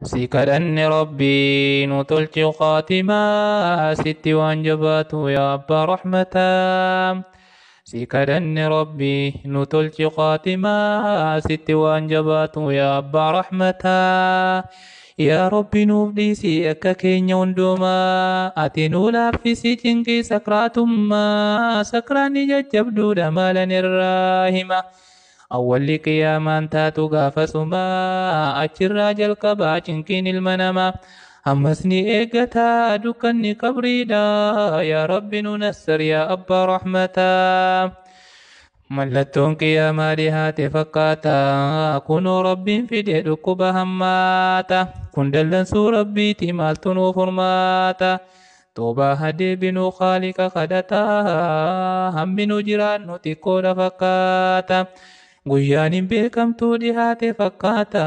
Si kadhanne Rabbii nu tolchi khaatimaa, sitti waan jabaatu yaa abbaa rahmataa. Si kadhanne Rabbii nu tolchi khaatimaa, sitti waan jabaatu yaa abbaa rahmataa. Yaa Rabbi nuuf dhiisi akka keenya hundumaa, ati nu laaffisi cinqii sakraatummaa, sakraanni jajjabduudha maalan irraa hima. Awwalli qiyaamaan taatu gaafasumaa, achirraa jalqabaa cinqiin ilma namaa. Ammas ni eeggataa dukkanni qabriidha, yaa Rabbi nu nassar yaa abbaa rahmataa. Mallattoon qiyaamaa dhihaate fakkaata, kunoo Rabbiin fide dhukkuba hammaata. Kun dallansuu Rabbiiti maaltu nuuf furmaata? Toobaa hadeebinuu Khaaliqa kadhataa, hammi nu jiraannu xiqqoodha fakkaata. Guyyaan hin beekamtuu dhihaate fakkaata,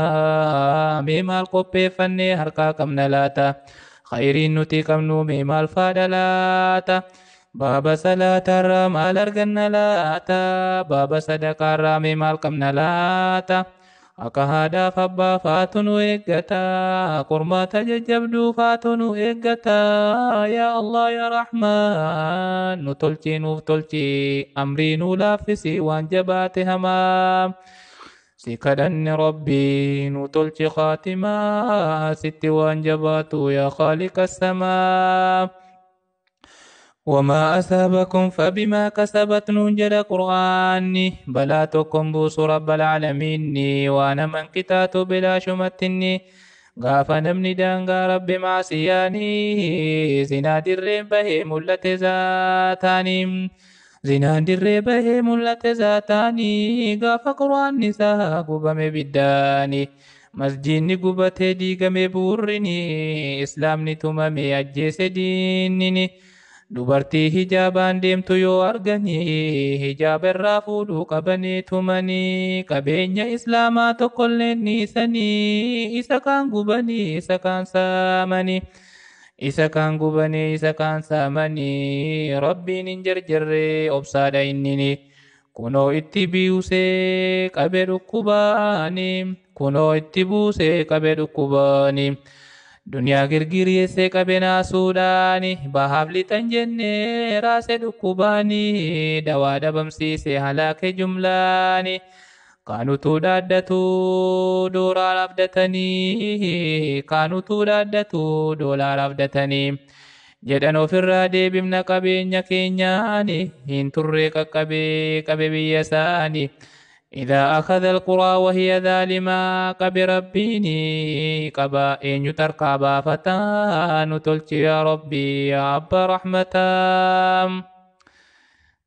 mee maal qopheeffannee harkaa qabna laata? Khayriin nuti qabnu mee maal faadha laata? Baaba salaataarraa maal arganna laata? Baaba sadaqaarraa mee maal qabna laata? Akka haadhaaf abbaa faatu nu eeggata, qormaata jajjabduu faatu nu eeggata. Yaa Allah yaa Rahmaan nu tolchi nuuf tolchi, amrii nu laaffisi waan jabaate hamaa. Si kadhanne Rabbii nu tolchi khaatimaa, sitti waan jabaatu yaa Khaaliqa samaa. وما أصابكم فبما كسبت ننجل قرآني، بلا تكم بوس رب العالمين، وانا من كتات بلا شمتني. غاف نمني دانغا رب معصياني، زنا در به ملت ذاتاني، زنا در به ملت ذاتاني. غاف قرآن نساء قبم بداني، مسجدني قبته ديقم بورني، إسلامني تمامي أجيس دينني. Dubartii hijaabaan deemtu yoo arganii, hijaaba irraa fuudhuu qabanii tumanii, qabeenya islaamaa tokkollee dhiisanii, isa kaan gubanii isa kaan saamanii, isa kaan gubanii isa kaan saamanii. Rabbiin hin jarjarree obsaadha innini, kunoo itti buusee qabe dhukkubaanii, kunoo itti buusee qabe dhukkubaanii. Duniyaa girgirreessee qabe naasuudhaani, bahaaf lixan jennee raase dhukkubaani, dawaa dhabamsiise halaake jumlaani. Kaanutuu dhaaddatu doolaara abdatanii, kaanutuu dhaaddatu doolaara abdatanii. Jedhan ofirraa deebifna qabeenya keenyaani, hin turre qaqqabee qabe biyya isaanii. إذا أخذ القرى وهي ظالمة قب ربيني قبا إن يترقى بافتان تلتي يا ربي يا أبا رحمة.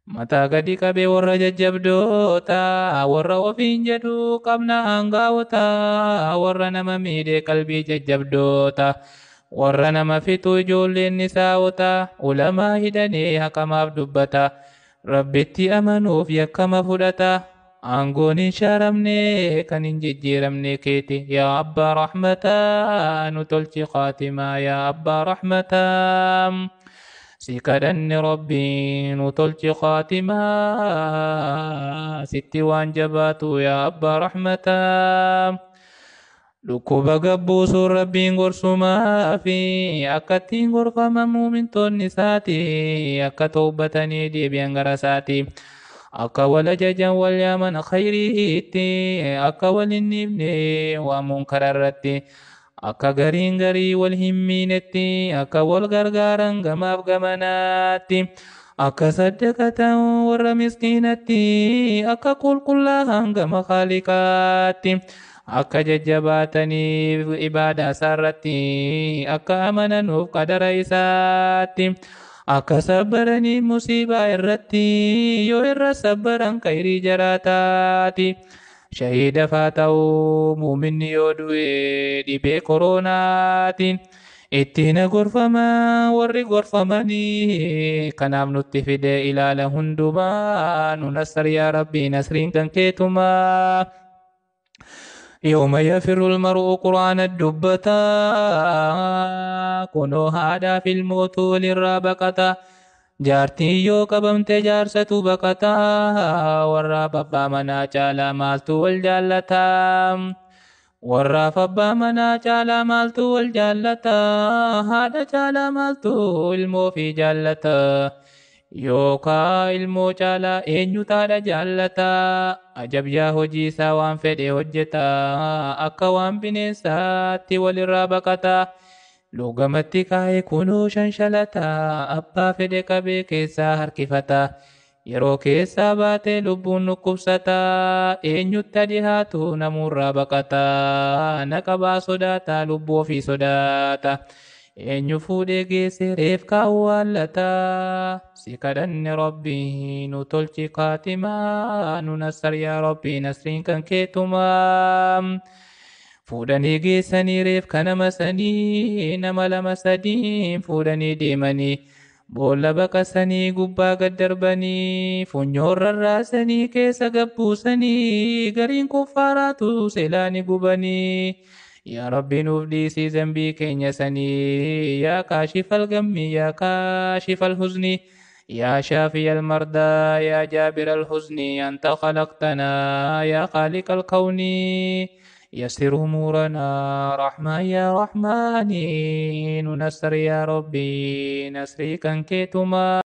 متى قد قبي ور جبدوتا ور وفين جدو قبنا أنقاوتا، ور نمميد قلبي جبدوتا، ور نم في تجول النساوتا، علماء هدني حكما دبتا، ربتي أمنوا في كما فدتا. Aangoon hin shaaramne kan hin jijjiiramne keeti yaa abbaa rahmataa, nu tolchi khaatimaa yaa abbaa rahmataa. Si kadhanne Rabbii nu tolchi khaatimaa, sitti waan jabaatu yaa abbaa rahmataa. Dhukkuba gabbuusuun Rabbiin gorsumaa fi akka ittiin gorfaman muumintoonni isaati, akka tawbatanii deebi'an gara isaati. Akka wal ajajan wal yaaman khayriitti, akka wal hin dhiifne waa munkara irratti, akka gariin garii wal hin miinetti, akka wal gargaaran gamaaf gamanaatti, akka saddaqatan warra miskiinatti, akka qulqullaa'an gama Khaaliqaatti, akka jajjabaataniif ibaadaa isaarratti, akka amananuuf qadara isaatti. Akka sabbaranii musiibaa irratti, yoo irra sabbaran khayrii jaraataati. Shahiida faa ta'uu muuminni yoo du'e dhibee koronaatiin, ittiin gorfama warri gorfamanii, kanaaf nutti fide ilaala hundumaa. Nu nassar yaa Rabbii nasriin kan keetumaa. يوم يفر المرء قرآن الدبتا، كنو هذا في الموت للرابقة، Jaartiin yoo qabamte jaarsatu baqataa, warra abbaa manaa caalaa maaltu wal jaallataa? Warraaf abbaa manaa caalaa maaltu wal jaallata? Haadha caalaa maaltu ilmoo fi jaallata? Yookaa ilmoo caalaa eenyu taadha jaallata? Ajab yaa hojii isaa waan fedhe hojjeta. Akka waan bineensaatti walirraa baqata. Lugamatti kaa'ee kunoo shanshalata. Abbaa fedhe qabee keessaa harkifata. Yeroo keessaa baatee lubbuun dhukkubsata. Eenyutti dhihaatu namurraa baqata. Naqabaa sodaata lubbuu ofii sodaata. Eenyu fuudhee geesse reef kaawwallata. Si kadhanne rabbii nu tolchi kaatimaa. Nu nassar yaa rabbii nasriin kan keetumaa. Fuudhanii geessanii reef kanama sanii nama lama sadiin fuudhanii deemanii. Boolla baqasanii gubbaa gad darbanii funyoo rarraasanii keessa gabbuusanii gariin kuffaaraatu seelaani gubanii. Yaa Rabbi nuuf dhiisii zambii keenya sanii yaa kaashifal gammi yaa kaashifal huzni yaa shaafiyal mardaa yaa jaabiral huzni anta khalaqtanaa yaa khaaliqal kawnii. يسر أمورنا رحمن يا رحماني ننصر يا ربي نصري كان كيتما.